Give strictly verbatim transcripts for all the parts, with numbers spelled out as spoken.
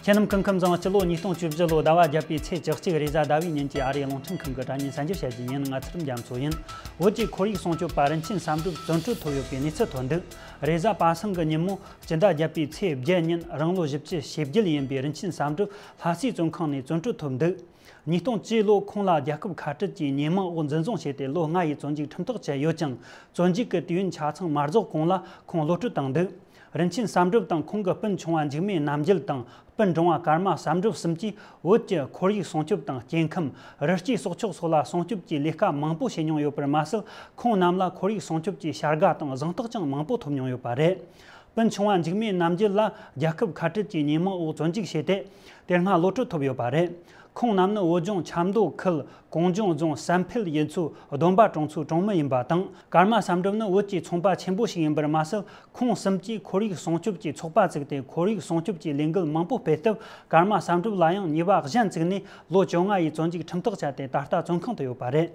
ཁྱེད་རྣམས་སྐུ་ཁམས་བཟང་། སྤྱི་ལོ་ཉིས་སྟོང་བཅུ་བཞི་ལོ་ཟླ་བ་བརྒྱད་པའི་ཚེས་བཅུ་གཅིག་རེས་གཟའ་ཟླ་བའི་ཉིན་གྱི་ཨ་རིའི་རླུང་འཕྲིན་ཁང་གི་དྲ་བརྙན་གསར་འགྱུར་བཤད་རྒྱུ་ཡིན། ང་ཚེ་རིང་རྒྱ་མཚོ་ཡིན། བོད་ཀྱི་ཁོར་ཡུག་སྲུང་སྐྱོབ་པ་རིན་ཆེན་བསམ་གྲུབ་བཙོན་གྲོལ་ཐོབ་ཡོད་པའི་གནས་ཚུལ་ཐོན་འདུག་རེས་གཟའ་པ་སངས་ཀྱི་ཉིན་མོ་སྤྱི་ཟླ་བརྒྱད་པའི་ཚེས་བརྒྱད་ཉིན་རང་ལོ་བཞི་བཅུ་ཞེ་བརྒྱད་ཡིན་པའི་རིན་ཆེན་བསམ་གྲུབ་ལྷ་སའི་བཙོན་ཁང་ནས་བཙོན་གྲོལ་ཐོབ་འདུག་ཉིས་སྟོང་བཅུ་ལོ་ཁོང་ལ་རྒྱལ་ཁབ་ཁ་བྲལ་གྱི་ཉེས་མིང་འོག་འཛིན་བཟུང་བྱས་ཏེ་ལོ་ལྔ་ཡི་བཙོན་འཇུག་ཁྲིམས་ཐག་བཅད་ཡོད་ཀྱང་། བཙོན་འཇུག་གི་དུས་ཡུན་ཆ་ཚང་མ་རྫོགས་གོང་ལ་ཁོང་གློད་གྲོལ་བཏང་འདུག་རིན་ཆེན་བསམ་གྲུབ་དང་ཁོང་གི་སྤུན་ཆུང་བ་འཇིགས་མེད་རྣམ་རྒྱལ་དང་སྤུན་འབྲིང་བ་ཀརྨ་བསམ་གྲུབ་གསུམ་གྱིས་བོད་ཀྱི་ཁོར་ཡུག་སྲུང་སྐྱོབ་དང་སྐྱེ་ཁམས། རི་སྐྱེས་སྲོག་ཆགས་སོགས་ལ་སྲུང་སྐྱོབ་ཀྱི་ལས་ཀ་མང་པོ་བྱེད་མྱོང་ཡོད་པར་མ་ཟད། ཁོང་རྣམས་ལ་ཁོར་ཡུག་སྲུང་སྐྱོབ་ཀྱི་བྱ་དགའ་དང་གཟེངས་རྟགས་ཀྱང་མང་པོ་ཐོབ་མྱོང་ཡོད་པ་རེད། སྤུན་ཆུང་བ་འཇིགས་མེད་རྣམ་རྒྱལ་ལ་རྒྱལ་ཁབ་ཁ་བྲལ་གྱི་ཉེས་མིང་འོག་བཙོན་འཇུག་བྱས་ཏེ། དེ་སྔ་གློད་གྲོལ་ཐོབ་ཡོད་པ་རེད། ཁོང་རྣམས་ནི་བོད་ལྗོངས་ཆབ་མདོ་ཁུལ་གོང་ལྗོངས་རྫོང་བསམ་འཕེལ་ཡུལ་ཚོའི་སྡོམ་པ་གྲོང་ཚོའི་གྲོང་མི་ཡིན་པ་དང་། ཀརྨ་བསམ་གྲུབ་ནི་བོད་ཀྱི་ཚོང་པ་ཆེན་པོ་ཞིག་ཡིན་པར་མ་ཟད། ཁོང་གསུམ་གྱིས་ཁོར་ཡུག་སྲུང་སྐྱོབ་ཀྱི་ཚོགས་པ་བཙུགས་ཏེ། ཁོར་ཡུག་སྲུང་སྐྱོབ་ཀྱི་ལས་འགུལ་མང་པོ་སྤེལ་སྟབས། ཀརྨ་བསམ་གྲུབ་ལ་ཡང་ཉེས་པ་གཞན་བཙུགས་ནས་ལོ་བཅོ་ལྔ་ཡི་བཙོན་འཇུག་ཁྲིམས་ཐག་བཅད་དེ། ད་ལྟ་བཙོན་ཁང་དུ་ཡོད་པ་རེད།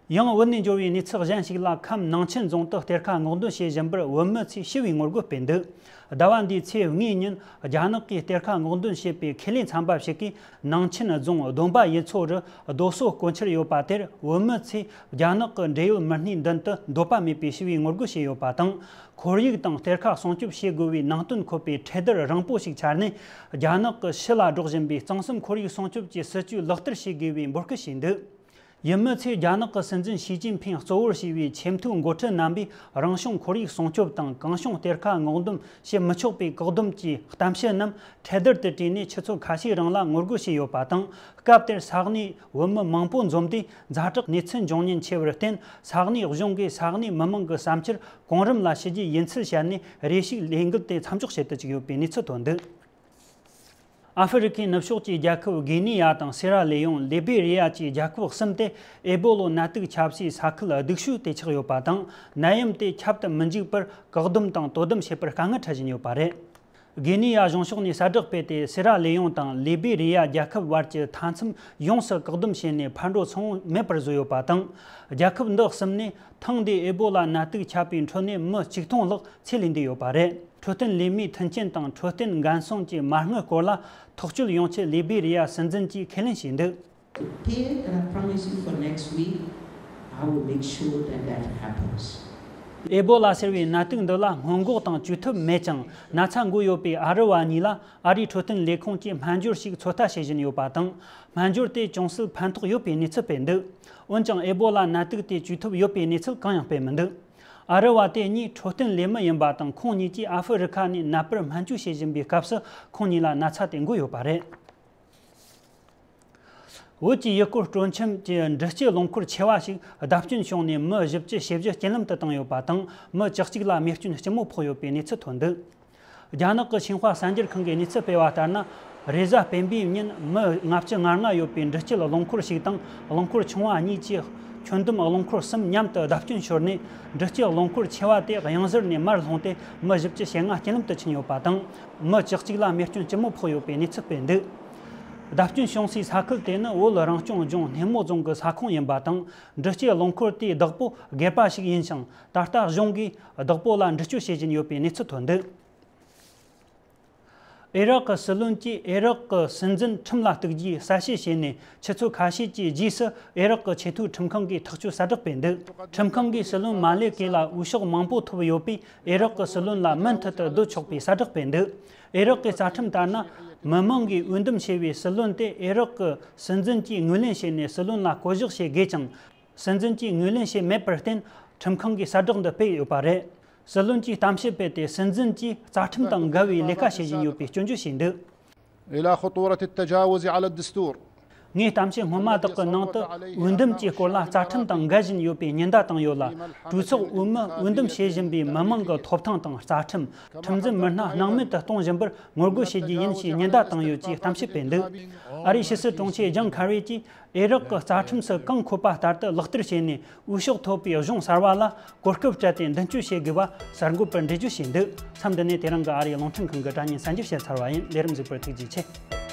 ཡང་བོད་ནས་འབྱོར་བའི་གནས་ཚུལ་གཞན་ཞིག་ལ། ཁམས་ནང་ཆེན་རྫོང་དུ་གཏེར་ཁ་སྔོག་འདོན་བྱེད་བཞིན་པར་བོད་མི་ཚོས་ཞི་བའི་ངོ་རྒོལ་སྤེལ་འདུག་ཟླ་བ་འདིའི་ཚེས་ལྔའི་ཉིན། རྒྱ་ནག་གིས་གཏེར་ཁ་སྔོག་འདོན་བྱེད་པའི་ཁེ་ལས་ཚན་པ་ཞིག་གིས་ནང་ཆེན་རྫོང་བསྡོམས་པ་ཡུལ་ཚོ་རུ་རྡོ་སོལ་བརྐོ་འཁྱེར་ཡོད་པ་དེར། བོད་མི་ཚོས་རྒྱ་ནག་གི་འབྲེལ་ཡོད་མི་སྣའི་མདུན་དུ་འདོད་པ་མེད་པའི་ཞི་བའི་ངོ་རྒོལ་བྱས་ཡོད་པ་དང་། ཁོར་ཡུག་དང་གཏེར་ཁ་སྲུང་སྐྱོབ་བྱེད་དགོས་པའི་ནང་དོན་འཁོད་པའི་ཁྲལ་དར་རིང་པོ་ཞིག་འཕྱར་ནས། རྒྱ་ནག་གི་ཕྱི་ལ་སྒྲོག་བཞིན་པའི་གཙང་གསུམ་ཁོར་ཡུག་སྲུང་སྐྱོབ་ཀྱི་སྲིད་ཇུས་ལག་བསྟར་བྱེད་དགོས་པའི་འབོད་སྐུལ་བྱས་འདུག་ཡུལ་མི་ཚོས་རྒྱ་ནག་གི་སྲིད་འཛིན་ཞི་ཅིན་ཕིང་གཙོ་བོར་བྱས་པའི་ཆེས་མཐོའི་འགོ་ཁྲིད་རྣམ་པས་རང་བྱུང་ཁོར་ཡུག་སྲུང་སྐྱོབ་དང་གང་བྱུང་གཏེར་ཁ་སྔོག་འདོན་བྱེད་མི་ཆོག་པའི་བཀག་སྡོམ་གྱི་གཏམ་བཤད་རྣམས་ཁྲལ་དར་དུ་བྲིས་ནས་ཆུ་ཚོད་ཁ་ཤས་རིང་ལ་ངོ་རྒོལ་བྱས་ཡོད་པ་དང་། སྐབས་དེར་ས་གནས་བོད་མི་མང་པོ་འཛོམས་ཏེ། ཛ་དྲག་གནས་ཚུལ་འབྱུང་ཉེན་ཆེ་བར་བརྟེན། ས་གནས་གཞུང་གིས་ས་གནས་མི་མང་གི་བསམ་འཆར་གོང་རིམ་ལ་ཞུ་རྒྱུ་ཡིན་ཚུལ་བཤད་ནས། རེ་ཞིག་ལས་འགུལ་དེ་མཚམས་འཇོག་བྱེད་དུ་བཅུག་ཡོད་པའི་གནས་ཚུལ་ཐོན་འདུག་ཨ་ཧྥེ་རི་ཁའི་ནུབ་ཕྱོགས་ཀྱི་རྒྱལ་ཁབ་གྷི་ནི་ཡ་དང་སེ་ར་ལེ་ཡོང་། ལི་བེ་རི་ཡ་བཅས་རྒྱལ་ཁབ་གསུམ་དེ་ཨེ་བོ་ལོ་ནད་དུག་ཁྱབ་སའི་ས་ཁུལ་སྡུག་ཤོས་དེ་ཆགས་ཡོད་པ་དང་། ནད་ཡམས་དེ་ཁྱབ་ཏུ་མི་འཇུག་པར་བཀག་སྡོམ་དང་དོ་དམ་བྱེད་པར་དཀའ་ངལ་འཕྲད་བཞིན་ཡོད་པ་རེད། གྷི་ནི་ཡ་གཞུང་ཕྱོགས་ནས་གསལ་བསྒྲགས་སྤེལ་ཏེ། སེ་ར་ལེ་ཡོང་དང་ལི་བེ་རི་ཡ་རྒྱལ་ཁབ་བར་གྱི་མཐའ་མཚམས་ཡོངས་སུ་བཀག་སྡོམ་བྱས་ནས། ཕར་འགྲོ་ཚུར་འོང་མེད་པར་བཟོས་ཡོད་པ་དང་། རྒྱལ་ཁབ་འདི་གསུམ་ནས་ཐེངས་འདིའི་ཨེ་བོ་ལ་ནད་དུག་ཁྱབ་པའི་ཁྲོད་ནས་མི་ཆིག་སྟོང་ལྷག་ཚེ་ལས་འདས་ཡོད་པ་རེད། འཕྲོད་བསྟེན་ལས་མིའི་མཐུན་རྐྱེན་དང་འཕྲོད་བསྟེན་འགན་སྲུང་གི་མ་དངུལ་སྐོར་ལ་ཐག་གཅོད་ཡོང་ཆེད་ལི་བེ་རི་ཡ་སྲིད་འཛིན་གྱིས་ཁས་ལེན་བྱས་འདུག Pay, and I promise you for next week, I will make sure that that happens. ཨེ་བོ་ལ་ཟེར་བའི་ནད་དུག་འདི་ལ་སྔོན་འགོག་དང་བཅོས་ཐབས་མེད་ཀྱང་། ན་ཚ་འགོས་ཡོད་པའི་ཨ་རི་བ་གཉིས་ལ་ཨ་རིའི་འཕྲོད་བསྟེན་ལས་ཁུངས་ཀྱིས་སྨན་སྦྱོར་ཞིག་ཚོད་ལྟ་བྱེད་བཞིན་ཡོད་པ་དང་། སྨན་སྦྱོར་དེ་ཅུང་ཟད་ཕན་ཐོགས་ཡོད་པའི་གནས་ཚུལ་སྤེལ་འདུག་འོན་ཀྱང་། ཨེ་བོ་ལ་ནད་དུག་དེ་བཅོས་ཐབས་ཡོད་པའི་གནས་ཚུལ་གང་ཡང་སྤེལ་མི་འདུག་ཨ་རི་བ་དེ་གཉིས་འཕྲོད་བསྟེན་ལས་མི་ཡིན་པ་དང་། ཁོང་གཉིས་ཀྱིས་ཨ་ཧྥེ་རི་ཁ་ནས་ནད་པར་སྨན་བཅོས་བྱེད་བཞིན་པའི་སྐབས་སུ། ཁོང་གཉིས་ལ་ན་ཚ་དེ་འགོས་ཡོད་པ་རེད། བོད་ཀྱི་ཡུལ་སྐོར་སྤྲོ་འཆམ་གྱི་འབྲི་སྐྱིད་རླངས་འཁོར་ཆེ་བ་ཞིག་བརྡབ་སྐྱོན་བྱུང་ནས། མི་བཞི་བཅུ་ཞེ་བཞི་རྐྱེན་ལམ་དུ་བཏང་ཡོད་པ་དང་། མི་བཅུ་གཅིག་ལ་རྨས་སྐྱོན་ལྕི་མོ་ཕོག་ཡོད་པའི་གནས་ཚུལ་ཐོན་འདུག་རྒྱ་ནག་གི་ཤིན་ཧྭ་གསར་འགྱུར་ཁང་གིས་གནས་ཚུལ་སྤེལ་བ་ལྟར་ན། རེས་གཟའ་སྤེན་པའི་ཉིན་མི་ལྔ་བཅུ་ང་ལྔ་ཡོད་པའི་འབྲི་སྐྱིད་རླངས་འཁོར་ཞིག་དང་། རླངས་འཁོར་ཆུང་བ་གཉིས་ཀྱིས་ཁྱོན་བསྡོམས་རླངས་འཁོར་གསུམ་མཉམ་དུ་བརྡབ་སྐྱོན་ཤོར་ནས། འབྲི་སྐྱིད་རླངས་འཁོར་ཆེ་བ་དེ་གཡང་གཟར་ནས་མར་ལྷུང་སྟེ། མི་བཞི་བཅུ་ཞེ་ལྔ་རྐྱེན་ལམ་དུ་ཕྱིན་ཡོད་པ་དང་། མི་བཅུ་གཅིག་ལ་རྨས་སྐྱོན་ལྕི་མོ་ཕོག་ཡོད་པའི་གནས་ཚུལ་སྤེལ་འདུག་བརྡབ་སྐྱོན་བྱུང་སའི་ས་ཁུལ་དེ་ནི་བོད་རང་སྐྱོང་ལྗོངས་སྣེ་མོ་རྫོང་གི་ས་ཁོངས་ཡིན་པ་དང་། འབྲི་སྐྱིད་རླངས་འཁོར་དེའི་བདག་པོ་སྒེར་པ་ཞིག་ཡིན་ཞིང་། ད་ལྟ་གཞུང་གིས་བདག་པོ་ལ་འདྲི་གཅོད་བྱེད་བཞིན་ཡོད་པའི་གནས་ཚུལ་ཐོན་འདུག་ཨེ་རག་གི་སྲིད་བློན་གྱིས་ཨེ་རག་གི་སྲིད་འཛིན་ཁྲིམས་ལ་གཏུག་རྒྱུའི་གསལ་བཤད་བྱས་ནས། ཆུ་ཚོད་ཁ་ཤས་ཀྱི་རྗེས་སུ་ཨེ་རག་གི་ཆེས་མཐོའི་ཁྲིམས་ཁང་གིས་ཐག་གཅོད་གསལ་བསྒྲགས་སྤེལ་འདུག་ཁྲིམས་ཁང་གིས་སྲིད་བློན་མ་ལེ་ཀེ་ལ་འོས་ཤོག་མང་པོ་ཐོབ་ཡོད་པས། ཨེ་རག་གི་སྲིད་བློན་ལ་མུ་མཐུད་དུ་སྡོད་ཆོག་པའི་གསལ་བསྒྲགས་སྤེལ་འདུག་ཨེ་རག་གི་རྩ་ཁྲིམས་ལྟར་ན། མི་མང་གིས་འོས་འདེམས་བྱས་པའི་སྲིད་བློན་དེ་ཨེ་རག་གི་སྲིད་འཛིན་གྱིས་ངོས་ལེན་བྱས་ནས། སྲིད་བློན་ལ་བསྐོ་གཞག་བྱེད་དགོས་ཀྱང་། སྲིད་འཛིན་གྱིས་ངོས་ལེན་བྱས་མེད་པར་བརྟེན། ཁྲིམས་ཁང་གིས་གསལ་བསྒྲགས་འདི་སྤེལ་ཡོད་པ་རེད། སྲིད་བློན་གྱིས་གཏམ་བཤད་སྤེལ་ཏེ། སྲིད་འཛིན་གྱིས་རྩ་ཁྲིམས་དང་འགལ་བའི་ལས་ཀ་བྱེད་བཞིན་ཡོད་པའི་སྐྱོན་བརྗོད་བྱས་འདུག إلى خطورة التجاوز على الدستور. ངས་གཏམ་བཤད་སྔོན་མ་དག་གི་ནང་དུ། འོས་འདེམས་ཀྱི་སྐོར་ལ་རྩ་ཁྲིམས་དང་འགལ་བཞིན་ཡོད་པའི་ཉེན་བརྡ་བཏང་ཡོད་ལ། གྲོས་ཚོགས་འོས་མི་འོས་འདེམས་བྱེད་བཞིན་པའི་མི་མང་གི་ཐོབ་ཐང་དང་རྩ་ཁྲིམས། ཁྲིམས་འཛིན་མི་སྣ་སྣང་མེད་དུ་གཏོང་བཞིན་པར་ངོ་རྒོལ་བྱེད་རྒྱུ་ཡིན་ཞེས་ཉེན་བརྡ་བཏང་ཡོད་ཅེས་གཏམ་བཤད་སྤེལ་འདུག་ཨ་རིའི་ཕྱི་སྲིད་དྲུང་ཆེ་ཇོན་ཁ་རི་གྱིས། ཨེ་རག་གི་རྩ་ཁྲིམས་སུ་གང་འཁོད་པ་ལྟར་དུ་ལག་བསྟར་བྱས་ནས། འོས་ཤོག་ཐོབ་པའི་གཞུང་གསར་བ་ལ་གོ་སྐབས་སྤྲད་དེ་མདུན་སྐྱོད་བྱེད་དགོས་པ་གསར་འགོད་པར་འགྲེལ་བརྗོད་བྱས་འདུག་མཚམས་འདི་ནས་དེ་རིང་གི་ཨ་རིའི་རླུང་འཕྲིན་ཁང་གི་དྲ་བརྙན་གསར་འགྱུར་བཤད་ཚར་བ་ཡིན། ལས་རིམ་གཟིགས་པར་ཐུགས་རྗེ་ཆེ།